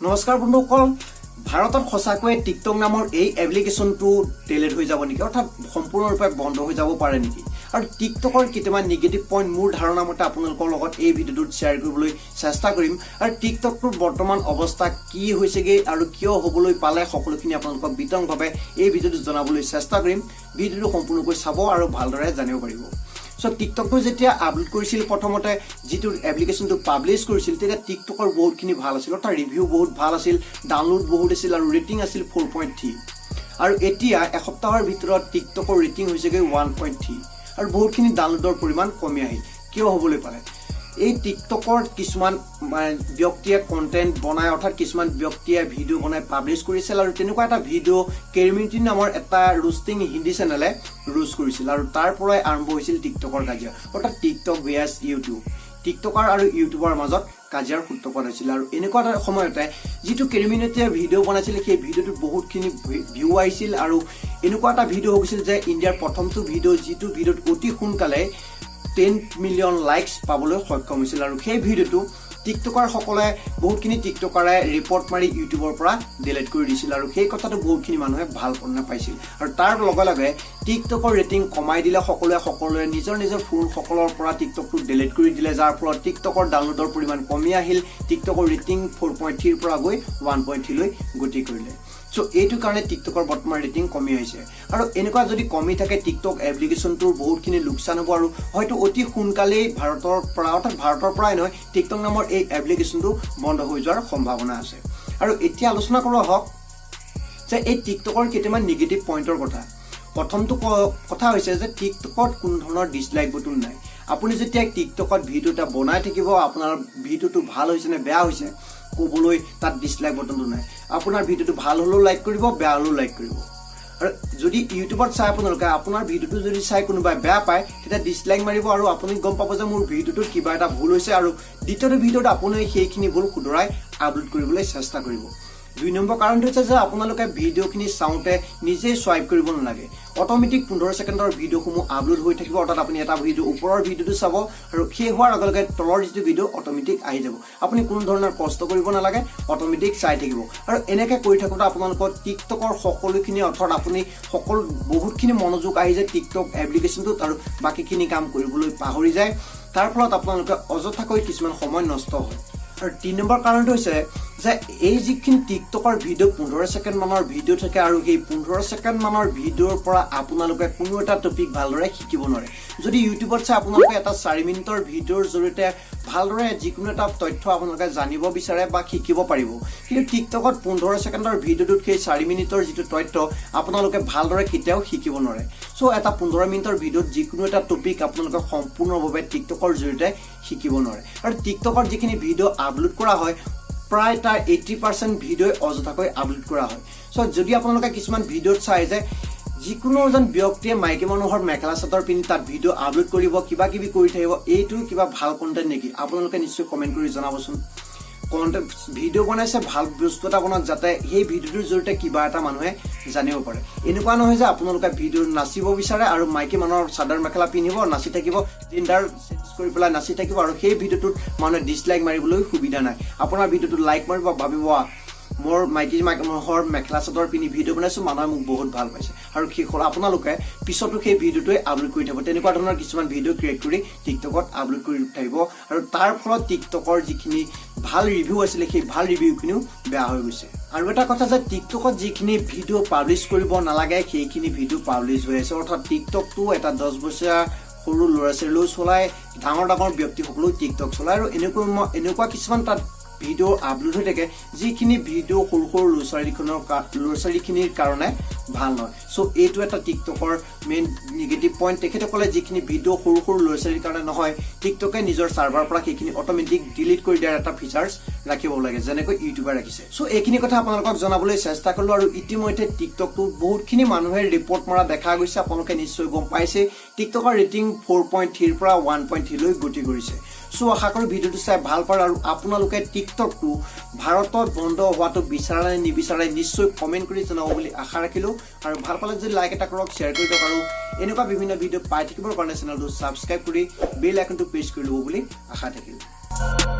নমস্কাৰ বন্ধুসকল, ভাৰতত সঁচাকৈয়ে টিকটক নামৰ এই এপ্লিকেশ্যনটো ডিলেট হৈ যাব নেকি, অৰ্থাৎ সম্পূৰ্ণৰূপে বন্ধ হৈ যাব পাৰে নেকি? আৰু টিকটকৰ কেইটামান নিগেটিভ পইণ্ট মোৰ ধাৰণা মতে আপোনালোকৰ লগত এই ভিডিঅ'টোত শ্বেয়াৰ কৰিবলৈ চেষ্টা কৰিম। আৰু টিকটকটোৰ বৰ্তমান অৱস্থা কি হৈছেগৈ আৰু কিয় হ'বলৈ পালে, সকলোখিনি আপোনালোকক বিতংভাৱে এই ভিডিঅ'টোত জনাবলৈ চেষ্টা কৰিম। ভিডিঅ'টো সম্পূৰ্ণকৈ চাব আৰু ভালদৰে জানিব পাৰিব। চ' টিকটকটো যেতিয়া আপলোড কৰিছিল, প্ৰথমতে যিটো এপ্লিকেশ্যনটো পাব্লিছ কৰিছিল, তেতিয়া টিকটকৰ বহুতখিনি ভাল আছিল, অৰ্থাৎ ৰিভিউ বহুত ভাল আছিল, ডাউনলোড বহুত আছিল আৰু ৰেটিং আছিল 4.3। আৰু এতিয়া এসপ্তাহৰ ভিতৰত টিকটকৰ ৰেটিং হৈছেগৈ 1.3 আৰু বহুতখিনি ডাউনলোডৰ পৰিমাণ কমি আহিল। কিয় হ'বলৈ পালে? এই টিকটকৰ কিছুমান মানে ব্যক্তিয়ে কণ্টেণ্ট বনাই, অৰ্থাৎ কিছুমান ব্যক্তিয়ে ভিডিঅ' বনাই পাব্লিছ কৰিছিল আৰু তেনেকুৱা এটা ভিডিঅ' কেৰিমিনিটি নামৰ এটা ৰোষ্টিং হিন্দী চেনেলে ৰোষ্ট কৰিছিল আৰু তাৰ পৰাই আৰম্ভ হৈছিল টিকটকৰ কাজিয়া, অৰ্থাৎ টিকটক ভিএছ ইউটিউব। টিকটকাৰ আৰু ইউটিউবৰ মাজত কাজিয়াৰ সূত্ৰপাত হৈছিল। আৰু এনেকুৱা এটা সময়তে যিটো কেৰিমিনিটিয়ে ভিডিঅ' বনাইছিল, সেই ভিডিঅ'টোত বহুতখিনি ভিউ আহিছিল আৰু এনেকুৱা এটা ভিডিঅ' হৈ গৈছিল যে ইণ্ডিয়াৰ প্ৰথমটো ভিডিঅ' যিটো ভিডিঅ'ত অতি সোনকালে 10 মিলিয়ন লাইকছ পাবলৈ সক্ষম হৈছিল। আৰু সেই ভিডিঅ'টো টিকটকাৰসকলে, বহুতখিনি টিকটকাৰে ৰিপৰ্ট মাৰি ইউটিউবৰ পৰা ডিলিট কৰি দিছিল আৰু সেই কথাটো বহুতখিনি মানুহে ভাল নাপাইছিল। আৰু তাৰ লগে লগে টিকটকৰ ৰেটিং কমাই দিলে। সকলোৱে সকলোৱে নিজৰ নিজৰ ফোনসকলৰ পৰা টিকটকটো ডিলিট কৰি দিলে, যাৰ ফলত টিকটকৰ ডাউনলোডৰ পৰিমাণ কমি আহিল। টিকটকৰ ৰেটিং 4.3ৰ পৰা গৈ 1.3লৈ গতি কৰিলে। চ' এইটো কাৰণে টিকটকৰ বৰ্তমান ৰেটিং কমি আহিছে। আৰু এনেকুৱা যদি কমি থাকে, টিকটক এপ্লিকেশ্যনটোৰ বহুতখিনি লোকচান হ'ব আৰু হয়তো অতি সোনকালেই ভাৰতৰ পৰা, অৰ্থাৎ ভাৰতৰ পৰাই নহয়, টিকটক নামৰ এই এপ্লিকেশ্যনটো বন্ধ হৈ যোৱাৰ সম্ভাৱনা আছে। আৰু এতিয়া আলোচনা কৰোঁ আহক যে এই টিকটকৰ কেইটামান নিগেটিভ পইণ্টৰ কথা। প্ৰথমটো কথা হৈছে যে টিকটকত কোনো ধৰণৰ ডিছলাইক বটন নাই। আপুনি যেতিয়া টিকটকত ভিডিঅ' এটা বনাই থাকিব, আপোনাৰ ভিডিঅ'টো ভাল হৈছে নে বেয়া হৈছে ক'বলৈ তাত ডিছলাইক বটনটো নাই। আপোনাৰ ভিডিঅ'টো ভাল হ'লেও লাইক কৰিব, বেয়া হ'লেও লাইক কৰিব। আৰু যদি ইউটিউবত চাই আপোনালোকে, আপোনাৰ ভিডিঅ'টো যদি চাই কোনোবাই বেয়া পায়, তেতিয়া ডিছলাইক মাৰিব আৰু আপুনি গম পাব যে মোৰ ভিডিঅ'টোত কিবা এটা ভুল হৈছে আৰু দ্বিতীয়টো ভিডিঅ'ত আপুনি সেইখিনি ভুল শুধৰাই আপলোড কৰিবলৈ চেষ্টা কৰিব। দুই নম্বৰ কাৰণটো হৈছে যে আপোনালোকে ভিডিঅ'খিনি চাওঁতে নিজেই চুৱাইপ কৰিব নালাগে। অট'মেটিক 15 ছেকেণ্ডৰ ভিডিঅ'সমূহ আপলোড হৈ থাকিব। অৰ্থাৎ আপুনি এটা ভিডিঅ', ওপৰৰ ভিডিঅ'টো চাব আৰু শেষ হোৱাৰ লগে লগে তলৰ যিটো ভিডিঅ' অট'মেটিক আহি যাব। আপুনি কোনো ধৰণৰ কষ্ট কৰিব নালাগে, অট'মেটিক চাই থাকিব। আৰু এনেকৈ কৰি থাকোঁতে আপোনালোকৰ টিকটকৰ সকলোখিনি, অৰ্থাৎ আপুনি সকলো বহুতখিনি মনোযোগ আহি যায় টিকটক এপ্লিকেশ্যনটোত আৰু বাকীখিনি কাম কৰিবলৈ পাহৰি যায়। তাৰ ফলত আপোনালোকে অযথাকৈ কিছুমান সময় নষ্ট হয়। আৰু তিনি নম্বৰ কাৰণটো হৈছে যে এই যিখিনি টিকটকৰ ভিডিঅ' 15 ছেকেণ্ড মানৰ ভিডিঅ' থাকে আৰু সেই 15 ছেকেণ্ড মানৰ ভিডিঅ'ৰ পৰা আপোনালোকে কোনো এটা টপিক ভালদৰে শিকিব নোৱাৰে। যদি ইউটিউবত চাই আপোনালোকে এটা 4 মিনিটৰ ভিডিঅ'ৰ জৰিয়তে ভালদৰে যিকোনো এটা তথ্য আপোনালোকে জানিব বিচাৰে বা শিকিব পাৰিব, কিন্তু টিকটকত 15 ছেকেণ্ডৰ ভিডিঅ'টোত সেই 4 মিনিটৰ যিটো তথ্য আপোনালোকে ভালদৰে কেতিয়াও শিকিব নোৱাৰে। চ' এটা 15 মিনিটৰ ভিডিঅ'ত যিকোনো এটা টপিক আপোনালোকে সম্পূৰ্ণভাৱে টিকটকৰ জৰিয়তে শিকিব নোৱাৰে। আৰু টিকটকত যিখিনি ভিডিঅ' আপলোড কৰা হয়, প্ৰায় তাৰ 80% ভিডিঅ'ই অযথাকৈ আপলোড কৰা হয়। চ' যদি আপোনালোকে কিছুমান ভিডিঅ'ত চাই যে যিকোনো এজন ব্যক্তিয়ে মাইকী মানুহৰ মেখেলা চাদৰ পিন্ধি তাত ভিডিঅ' আপলোড কৰিব, কিবা কিবি কৰি থাকিব, এইটো কিবা ভাল কণ্টেণ্ট নেকি? আপোনালোকে নিশ্চয় কমেণ্ট কৰি জনাবচোন। কণ্টেণ্ট ভিডিঅ' বনাইছে, ভাল বস্তু এটা বনাওক, যাতে সেই ভিডিঅ'টোৰ জৰিয়তে কিবা এটা মানুহে জানিব পাৰে। এনেকুৱা নহয় যে আপোনালোকে ভিডিঅ' নাচিব বিচাৰে আৰু মাইকী মানুহৰ চাদৰ মেখেলা পিন্ধিব, নাচি থাকিব, জেণ্ডাৰ চেঞ্জ কৰি পেলাই নাচি থাকিব আৰু সেই ভিডিঅ'টোত মানুহে ডিছলাইক মাৰিবলৈ সুবিধা নাই। আপোনাৰ ভিডিঅ'টোত লাইক মাৰিব, ভাবিব মোৰ মাইকী মানুহৰ মেখেলা চাদৰ পিন্ধি ভিডিঅ' বনাইছোঁ, মানুহে মোক বহুত ভাল পাইছে আৰু শেষ হ'ল। আপোনালোকে পিছতো সেই ভিডিঅ'টোৱে আপলোড কৰি থাকিব। তেনেকুৱা ধৰণৰ কিছুমান ভিডিঅ' ক্ৰিয়েট কৰি টিকটকত আপলোড কৰি থাকিব আৰু তাৰ ফলত টিকটকৰ যিখিনি ভাল ৰিভিউ আছিলে, সেই ভাল ৰিভিউখিনিও বেয়া হৈ গৈছে। আৰু এটা কথা যে টিকটকত যিখিনি ভিডিঅ' পাব্লিছ কৰিব নালাগে, সেইখিনি ভিডিঅ' পাব্লিছ হৈ আছে। অৰ্থাৎ টিকটকটো এটা 10 বছৰীয়া সৰু ল'ৰা ছোৱালীয়েও চলায়, ডাঙৰ ডাঙৰ ব্যক্তিসকলেও টিকটক চলায় আৰু এনেকুৱা কিছুমান তাত ভিডিঅ' আপলোড হৈ থাকে, যিখিনি ভিডিঅ' সৰু সৰু ল'ৰা ছোৱালীখিনিৰ কাৰণে ভাল নহয়। চ' এইটো এটা টিকটকৰ মেইন নিগেটিভ পইণ্ট। তেখেতসকলে যিখিনি ভিডিঅ' সৰু সৰু ল'ৰা ছোৱালীৰ কাৰণে নহয়, টিকটকে নিজৰ ছাৰ্ভাৰৰ পৰা সেইখিনি অট'মেটিক ডিলিট কৰি দিয়াৰ এটা ফিচাৰ্ছ ৰাখিব লাগে, যেনেকৈ ইউটিউবে ৰাখিছে। চ' এইখিনি কথা আপোনালোকক জনাবলৈ চেষ্টা কৰিলোঁ। আৰু ইতিমধ্যে টিকটকটো বহুতখিনি মানুহে ৰিপৰ্ট মৰা দেখা গৈছে। আপোনালোকে নিশ্চয় গম পাইছে, টিকটকৰ ৰেটিং 4.3ৰ পৰা 1.3লৈ গতি কৰিছে। চ' আশা কৰোঁ ভিডিঅ'টো চাই ভাল পালে। আৰু আপোনালোকে টিকটকটো ভাৰতত বন্ধ হোৱাটো বিচাৰে নে নিবিচাৰে, নিশ্চয় কমেণ্ট কৰি জনাব বুলি আশা ৰাখিলোঁ। আৰু ভাল পালে যদি লাইক এটা কৰক, শ্বেয়াৰ কৰি দিয়ক আৰু এনেকুৱা বিভিন্ন ভিডিঅ' পাই থাকিবৰ কাৰণে চেনেলটো ছাবস্ক্ৰাইব কৰি বেল আইকনটো প্ৰেছ কৰি ল'ব বুলি আশা থাকিল।